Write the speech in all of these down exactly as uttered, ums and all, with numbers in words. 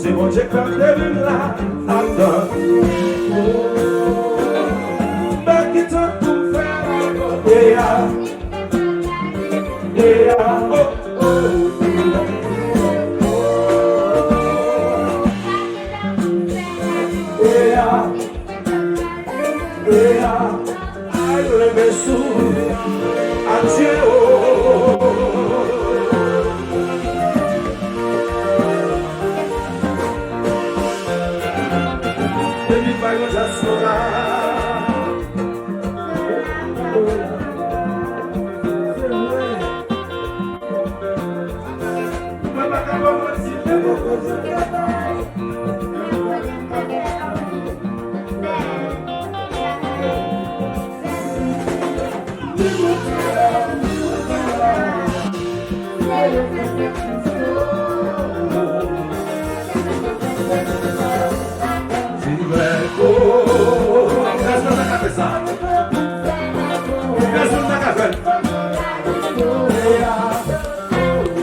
Se Bondye k fè m te vin la, atann. Bèl ki tan pou m fè, yeah, yeah, oh, oh. Yeah. Ay, leve sou Adye, oh. Depi pa yon dyaspora. Mwen pa ka ba w manti, men poko jan travay. Ti lè, oh, gazman ta ka fè sa. Gazman ta ka fè l.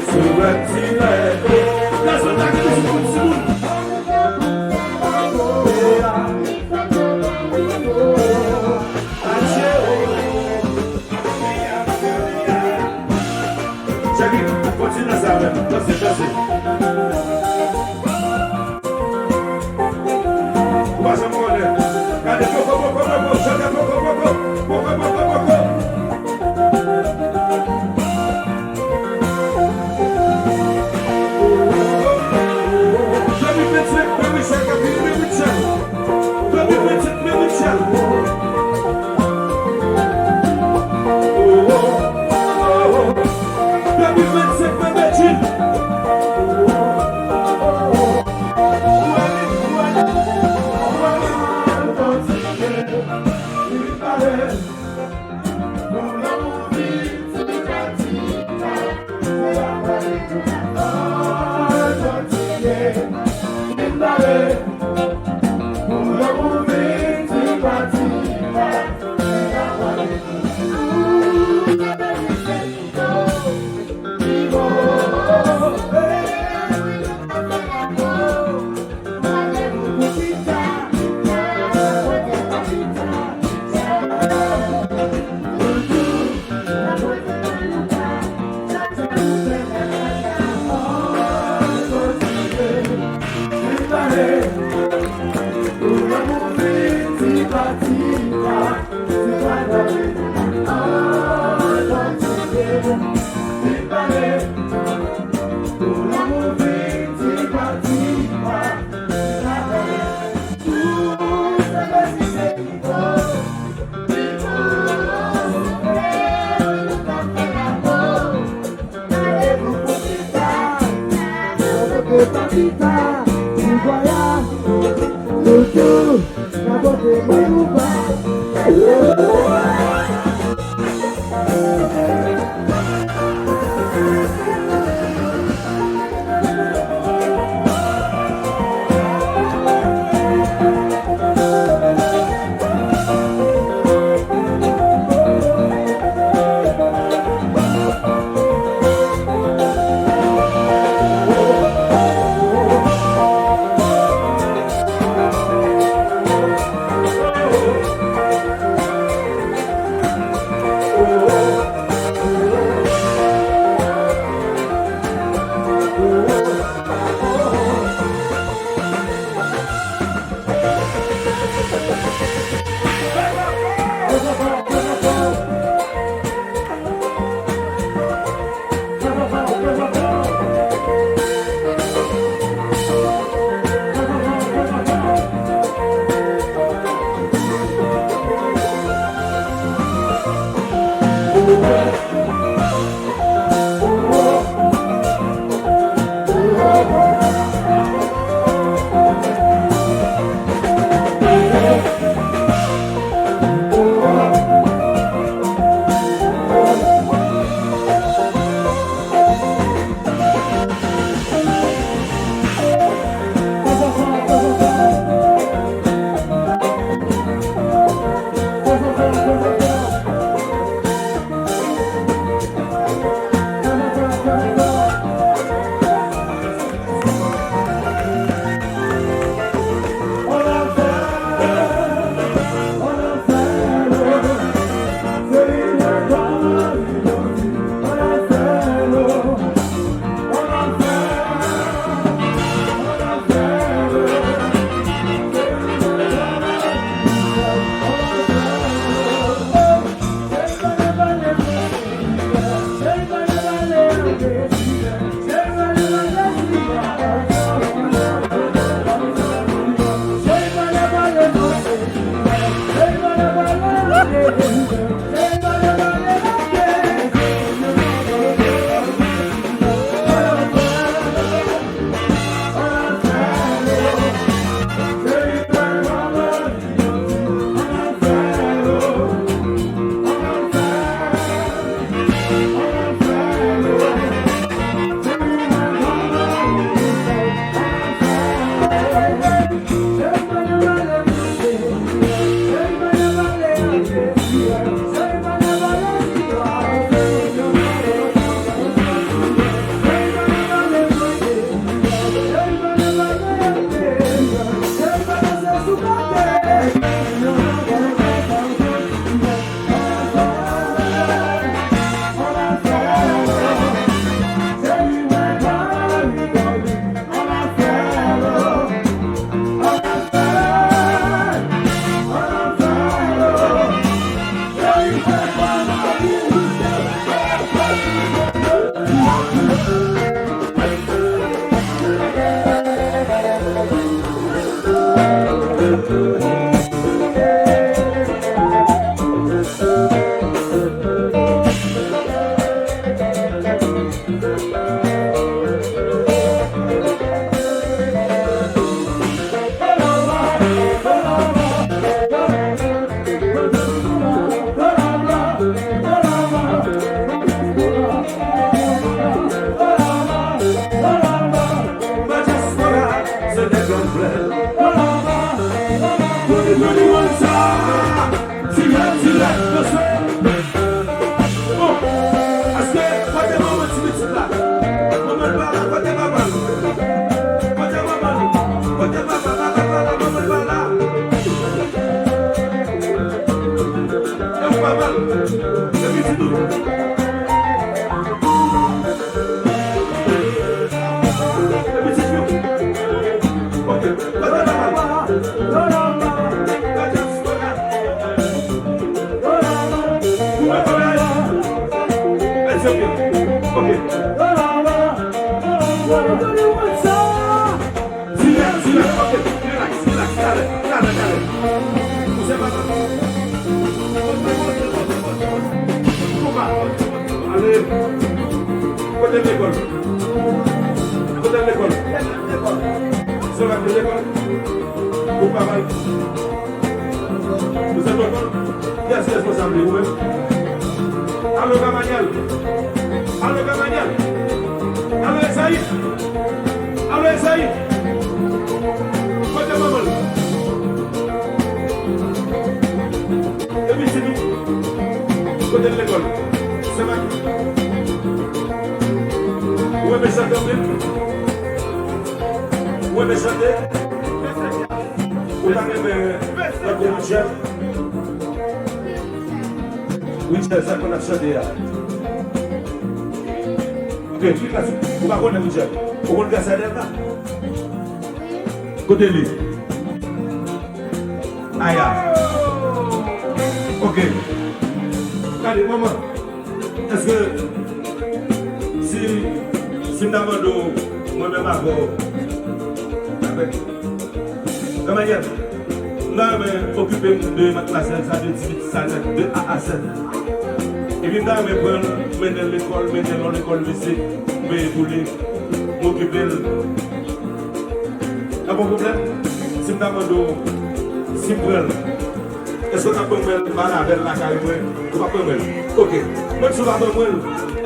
Sou wèb ti lè, oh, gazman ta ka fè l sou tout timoun. Chèki, kontinye sa menm. Danse, danse. Ou pa janm konnen. Gade, poko, poko, poko, chante, poko, poko, poko, poko, poko. Depi vennsenk, men Richard k ap vini, men Richard. Depi vennsenk, men Richard. Oh, oh, oh, oh. Depi vennsenk, men Bedjine. Bon, aske, kote manman ti pitit la? Manman l pa la, kote papa l? Kote manman l? Kote papa, papa pa la, manman l pa la? E ou papa l? E pitit ou? E pitit ou? Ok. Kote papa l? Kote papa l? Ou wè bagay? Mèt yo byen. Ok. Dirèk, dirèk. Ok. Relax, relax. Talè, talè, talè. Ou se papa? Konpa. Ale. Kote lekòl? Kote lekòl? Se pa lekòl? Ou pa mal. Ou se tonton? Kiyès ki responsab li, ou menm? Alo, Gamanyèl? Alo, Gamanyèl? Alo, Ezayi? Alo, Ezayi? Kote manman l? Epi, si nou, kote l lekòl? Se pa. Ou renmen chante anpil? Ou renmen chante? Ou ta renmen tankou Witchell? Witchell, sa konn ap chante a. Ok, ki klas ou pa konnen Witchell? Ou konn Gracia Delva? Kote li? Aya. Ok. Gade, manman. Èske si, si m ta mande w, mwen menm avè w, avèk Gamanyèl, m ta renmen okipe m de matmwazèl sa, de ti pitit sa nèt, de A a Z. Epi m ta renmen pran l, mennen l lekòl, mennen l nan lekòl mizik, m peye pou li, m okipe l. Nan bon pwoblèm, si m ta mande w, si m pran l, èske w t ap ban mwen l, m ale avè l lakay mwen? Ou p ap ban mwen l? Ok. Menm si w pa ban mwen l,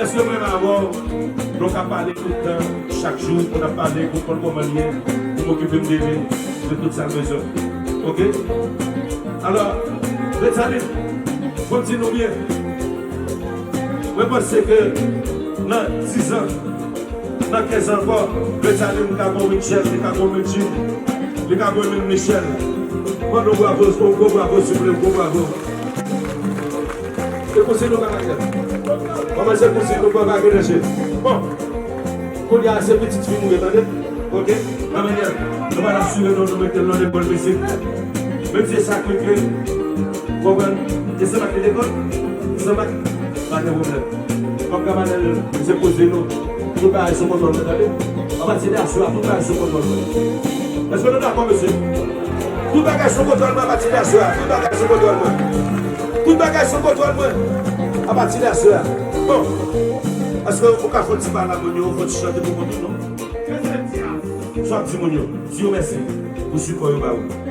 èske mwen menm avè w, nou ka pale tout tan, chak jou, nou ka pale pou konn kòman l ye, pou m okipe m de li, de tout sa l bezwen? Ok? Alò, Retalin, fò m di nou byen. Mwen panse ke nan dizan, nan kenz ankò, Retalin ka bon Witchell, li ka bon Mildjin, li ka bon menm Michel. Ban nou bravo, yon gwo bravo, souple, yon gwo bravo. E kouzin nou ka fè. Kòman se kouzin nou pa gen danje? Bon, kounye a se pitit fi nou ye, tande? Ok? Nan mannyè, nou pral asire nou, nou mete l nan lekòl mizik. Menm si e sa k li ye, konprann? E se mak li lekòl? Se mak? Pa gen pwoblèm. Kòm Gamanèl, se kouzin nou. Tout bagay sou kontwòl mwen, tande. Apati de aswè a, tout bagay sou kontwòl mwen. Èske nou dakò, mesye? Tout bagay sou kontwòl mwen apati de aswè a. Tout bagay sou kontwòl mwen. Tout bagay sou kontwòl mwen apati de aswè a. Bon. Èske ou ka fè yon ti pale a moun yo, fè yon ti chante pou kont ou, non? Sa w ap di moun yo? Di yo mèsi pou sipò yo ba ou.